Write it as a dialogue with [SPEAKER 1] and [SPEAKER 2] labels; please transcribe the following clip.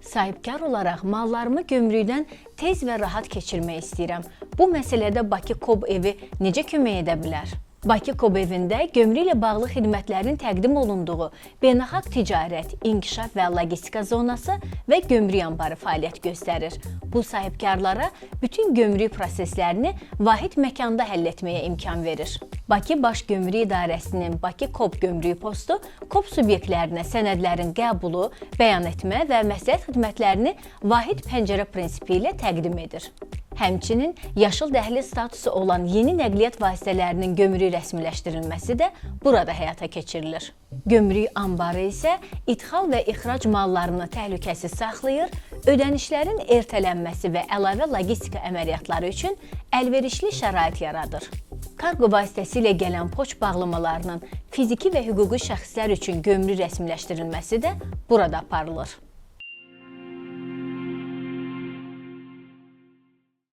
[SPEAKER 1] Sahibkar olaraq mallarımı gömrükdən tez və rahat keçirmək istəyirəm. Bu məsələdə Bakı KOB evi necə kömək edə bilər? Bakı KOB evində gömrük ilə bağlı xidmətlərin təqdim olunduğu beynəlxalq ticarət, inkişaf və logistika zonası və gömrük anbarı fəaliyyət göstərir. Bu sahibkarlara bütün gömrük proseslərini vahid məkanda həll etməyə imkan verir. Bakı Baş Gömrük İdarəsinin Bakı KOB gömrük postu KOB subyektlərinə sənədlərin qəbulu, bəyan etmə və məsləhət xidmətlərini vahid pəncərə prinsipi ilə təqdim edir. Həmçinin yaşıl dəhliz statusu olan yeni nəqliyyat vasitələrinin gömrük rəsmiləşdirilməsi də burada həyata keçirilir. Gömrük anbarı isə idxal və ixrac mallarını təhlükəsiz saxlayır, ödənişlərin ertələnməsi və əlavə logistika əməliyyatları üçün əlverişli şərait yaradır. Kargo vasitəsilə gələn poçt bağlamalarının fiziki və hüquqi şəxslər üçün gömrük rəsmiləşdirilməsi də burada aparılır.